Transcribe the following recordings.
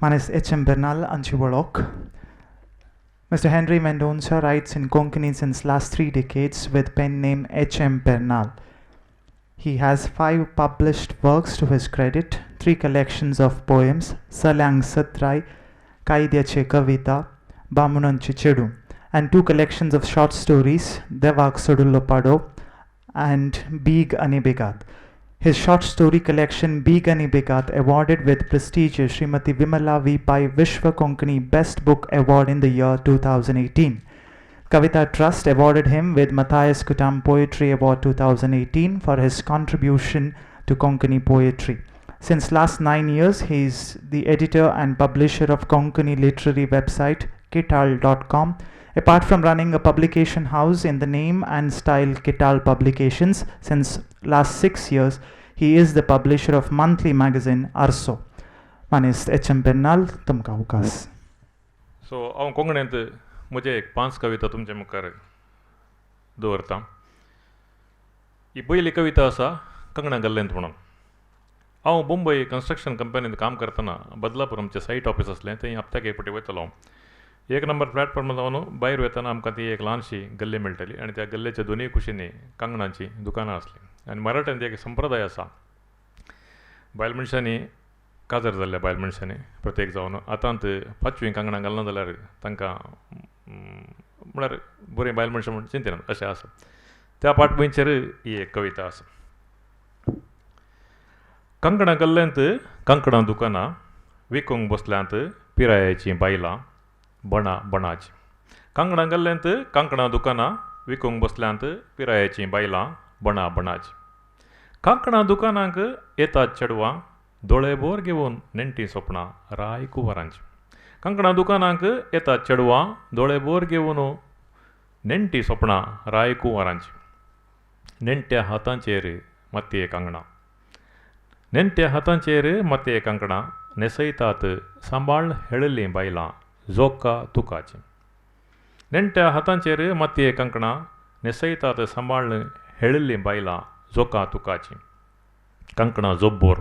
मानेस्त H M बेर्नाल हांची वळख. Mr. Henry Mendonca writes in Konkani since last 3 decades with pen name H.M. Bernal. He has 5 published works to his credit, 3 collections of poems, Salang Satrai, Kaidyache Kavita, Bamunanchi Chedu, and 2 collections of short stories, Devak Sodullo Pado and Big Ani Begat. His short story collection Big Ani Begat awarded with prestigious Srimati Vimala V. Pai Vishwa Konkani Best Book Award in the year 2018. Kavita Trust awarded him with Matthias Kutam Poetry Award 2018 for his contribution to Konkani poetry. Since last 9 years, he is the editor and publisher of Konkani literary website kital.com. Apart from running a publication house in the name and style Kital Publications, since last 6 years, he is the publisher of monthly magazine Arso. मानेस्त H M Bernal, तुमकां उकास. So हांव कोंकणींत म्हजे एक 5 कविता तुमचे मुखार दवरता. ही पयली कविता आसा कंगणा गल्लेंत म्हणून. हांव मुंबय कन्स्ट्रक्शन कंपनींत काम करतना बदलापूर आमचें सायट ऑफीस आसलें, थंय हप्त्याक एक फावटी वयतालो हांव. 1 नंबर प्लॅटफॉर्म जावन भायर वतना आमकां ती एक ल्हानशी गल्ली मेळटली आनी त्या गल्लेच्या दोनूय कुशींनी कांगणांची दुकानां आसलीं. आनी मराठ्यांत एक संप्रदाय आसा, बायल मनशांनी काजार जाल्ल्या बायल मनशांनी प्रत्येक जावन आतांत पांचवीं कांगणां घालना जाल्यार तांकां म्हळ्यार बरीं बायल मनशां म्हूण चिंतिनात अशें आसा. त्या पाटभुंयचेर ही एक कविता आसा. कांकणां गल्ल्यांत कांकणां दुकानां विकूंक बसल्यांत पिरायेचीं बायलां बणा बणाची. कांकणां गल्ल्यांत कांकणां दुकानां विकूंक बसल्यांत पिरायेचीं बायलां बणा बणाची. कांकणां दुकानांक येतात चेडवां दोळेभर घेवन नेण्टीं सोपणां राय कुंवरांची. कांकणां दुकानांक येतात चेडवां दोळेभर घेवन नेण्टीं सोपणां राय कुंवरांची. नेण्ट्या हातांचेर मातये कांकणां, नेण्ट्या हातांचेर मातये कांकणां न्हेसयतात सांबाळ हेळिल्लीं बायलां जोका तुकाची. नेण्ट्या हातांचेर मातये कांकणां न्हेसयतात सांबाळ हेळिल्लीं बायलां जोका तुकाची. कांकणां जोब्बोर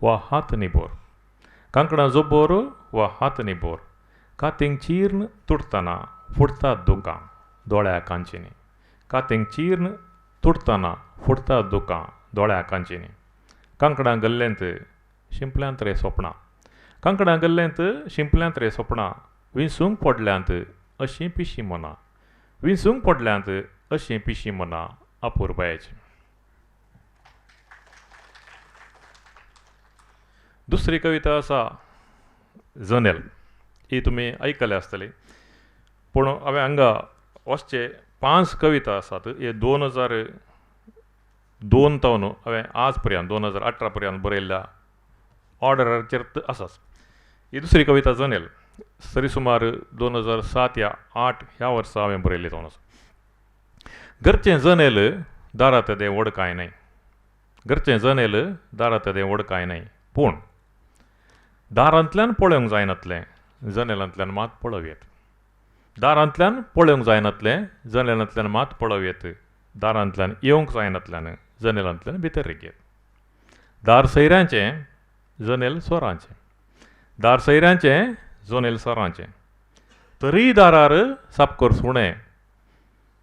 वा हात निबोर, कांकणां जोब्बोर वा हात निबोर, कातींक चीर्ण तुटतना फुटतात दुकां दोळ्या कांचीनी. कातींक चीर्ण तुटतना फुटतात दुकां दोळ्या कांचीनी. कांकणां गल्लेंत शिंपल्यांत रे सोपणां, कांकणां गल्लेंत शिंपल्यांत रे सोपणां विंसूंक पडल्यांत अशीं पिशीं मनां, विंसूंक पडल्यांत अशीं पिशीं मनां अपुरबायेचीं. दुसरी कविता आसा जनेल. ही तुमी आयकल्या आसतली, पूण हांवें हांगा वचचे 5 कविता आसात. हे 2002 तावन हांवें आज पर्यंत 2018 पर्यंत बरयल्ल्या ऑर्डराचेर आसाच. ही दुसरी कविता जनेल सरी सुमार 2007 या 8 ह्या वर्सा हांवें बरयल्ली जावन आसा. घरचें जनेल दारांत तें व्हड कांय न्हय, घरचें जनेल दारांत तें व्हड कांय न्हय, पूण दारांतल्यान पळोवंक जायनातलें जनेलांतल्यान मात पळोवं येत. दारांतल्यान पळोवंक जायनातलें जनेलांतल्यान मात पळोवं येत. दारांतल्यान येवंक जायनातल्यान जनेलांतल्यान भितर रिगयेत. दार सैऱ्यांचें जनेल सोरांचें, दार सैऱ्यांचें जनेल सोरांचें, तरीय दारार सापकोर सुणें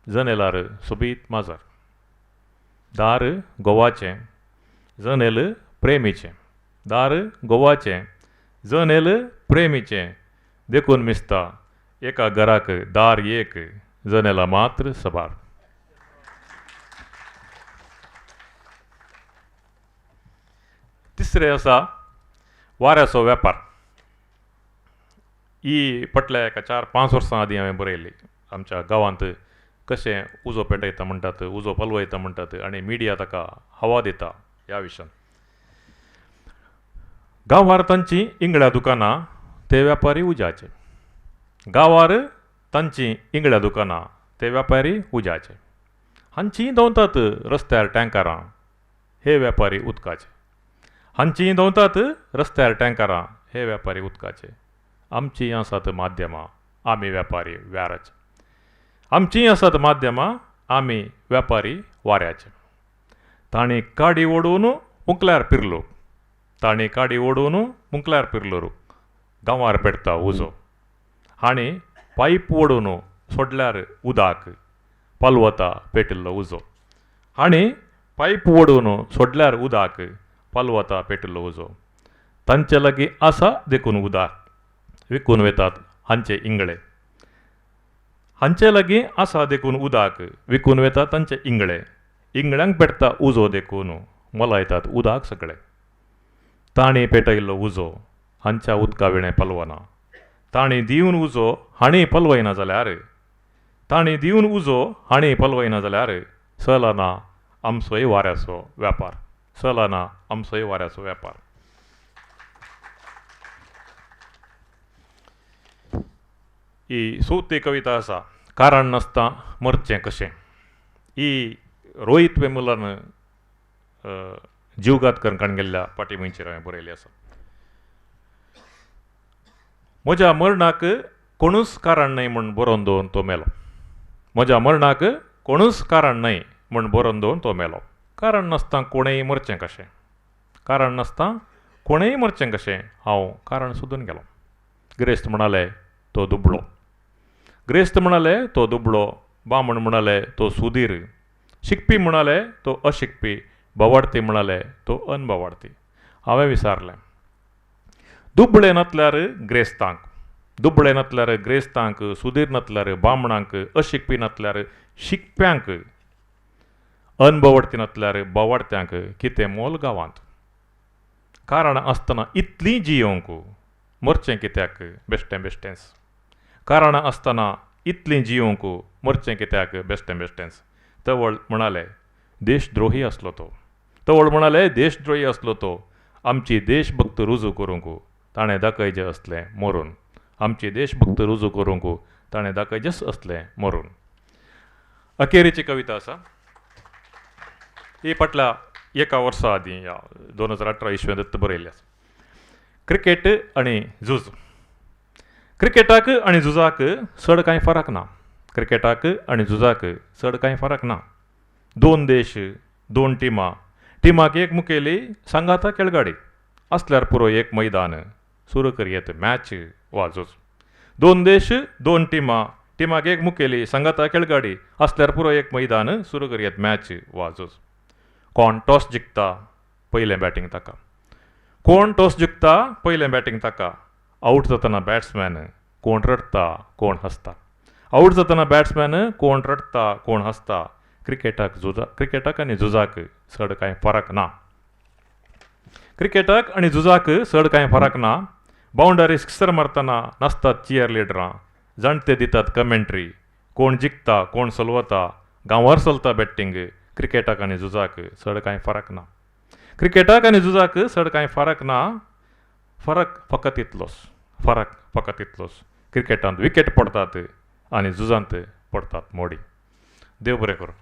जनेलार सोबीत माजर. दार गोवाचें जनेल प्रेमीचें, दार गोवाचें जनेल प्रेमीचें, देखून मिसता एका घराक दार एक जनेला मात्र सबार. तिसरें आसा वाऱ्याचो वेपार. ही फाटल्या एका 4-5 वर्सां आदीं हांवें बरयल्ली. आमच्या गांवांत कशें उजो पेटयता म्हणटात, उजो पालवयता म्हणटात आनी मिडिया ताका हवा दिता ह्या विशयान. गांवार तांची इंगळ्या दुकानां ते व्यापारी उज्याचे, गांवार तांची इंगळ्या दुकानां ते व्यापारी उज्याचे, हांचीं दवतात रस्त्यार टँकरां हे व्यापारी उदकाचे, हांचीं दवतात रस्त्यार टँकरां हे व्यापारी उदकाचे. आमचीं आसात माध्यमां आमी व्यापारी व्याराचे, आमचीं आसात माध्यमां आमी व्यापारी वाऱ्याचे. तांणी काडी ओडून मुकल्यार पिरलो, तांणी काडी ओडून मुकल्यार पिरलो, गांवार पेटता उजो. हांणी पायप ओडून सोडल्यार उदक, पालवता पेटिल्लो उजो. हांणी पायप ओडून सोडल्यार उदक, पालवता पेटिल्लो उजो. तांचे लागीं आसा देखून उदक, विकून वेतात हांचे इंगळे. हांचे लागीं आसा देखून उदक, विकून वेतात तांचे इंगळे. इंगळ्यांक पेटता उजो देखून मलायतात उदक सगळे. तांणी पेटयल्लो उजो हांच्या उदका विणें पालवना. तांणी दिवन उजो हांणी पलवयना जाल्यार, तांणी दिवन उजो हांणी पलवयना जाल्यार, चलना आमचोय वाऱ्याचो वेपार, चलना आमचोय वाऱ्याचो वेपार. ही चवथी कविता आसा कारण नासता मरचें कशें. ही रोहित वेमुलान जीवघात करून काडून गेल्ल्या पाटी मनचेर हांवें बरयल्ली आसा. म्हज्या मरणाक कोणूच कारण न्हय म्हूण बरोवन दवरून तो मेलो. म्हज्या मरणाक कोणूच कारण न्हय म्हूण बरोवन दवरून तो मेलो. कारण नासता कोणेय मरचें कशें, कारण नासता कोणेय मरचें कशें, हांव कारण सोदून गेलो. गिरेस्त म्हणाले तो दुबळो, गिरेस्त म्हणाले तो दुबळो, बामण म्हणाले तो सुदीर, शिकपी म्हणाले तो अशिकपी, बावाडती म्हणाले तो अनबावाडती. हांवें विचारलें, दुबळे नातल्यार ग्रेस्तांक, दुबळे नातल्यार ग्रेस्तांक, सुदीर नातल्यार बामणांक, अशिकपी नातल्यार शिकप्यांक, अनबावाडती नातल्यार बावाडत्यांक कितें मोल गांवांत? कारण आसतना इतलीं जियोवंक मरचें कित्याक बेश्टें बेश्टेंच. कारणां आसतना इतलीं जियोवंक मरचें कित्याक बेश्टें बेश्टेंच. तवळ म्हणाले देशद्रोही आसलो तो, तवळ म्हणाले देशद्रोही आसलो तो, आमची देशभक्त रुजू करूंक ताणें दाखयचें आसलें मरून. आमची देशभक्त रुजू करूंक ताणें दाखयचेंच आसलें मरून. अखेरीची कविता आसा ही फाटल्या एका वर्सा आदीं, 2018 इसवेंत बरयल्ली आसा. क्रिकेट आनी झूज. क्रिकेटाक आनी झुजाक चड कांय फरक ना. क्रिकेटाक आनी झुजाक चड कांय फरक ना. दोन देश, दोन टिमां, टिमाक एक मुखेली, सांगाता खेळगाडी, आसल्यार पुरो एक मैदान, सुरू करयेत मॅच वा झूज. दोन देश, दोन टिमां, टिमाक एक मुखेली, सांगाता खेळगाडी, आसल्यार पुरो एक मैदान, सुरू करयेत मॅच वा झूज. कोण टॉस जिखता पयलें बॅटींग ताका, कोण टॉस जिखता पयलें बॅटींग ताका. आवट जातना बॅट्समॅन कोण रडटा कोण हांसता, आवट जातना बॅट्समॅन कोण रडटा कोण हांसता. क्रिकेटाक झुजा, क्रिकेटाक आनी झुजाक चड कांय फरक ना. क्रिकेटाक आनी झुजाक चड कांय फरक ना. बावंडरी सिक्सर मारतना नासतात चियर लिडरां, जाणटे दितात कमेंट्री, कोण जिखता कोण सलवता, गांवार चलता बॅटींग. क्रिकेटाक आनी झुजाक चड कांय फरक ना. क्रिकेटाक आनी झुजाक चड कांय फरक ना. फरक फकत इतलोच, फरक फकत इतलोच, क्रिकेटांत विकेट पडतात आनी झुजांत पडतात मोडी. देव बरें करूं.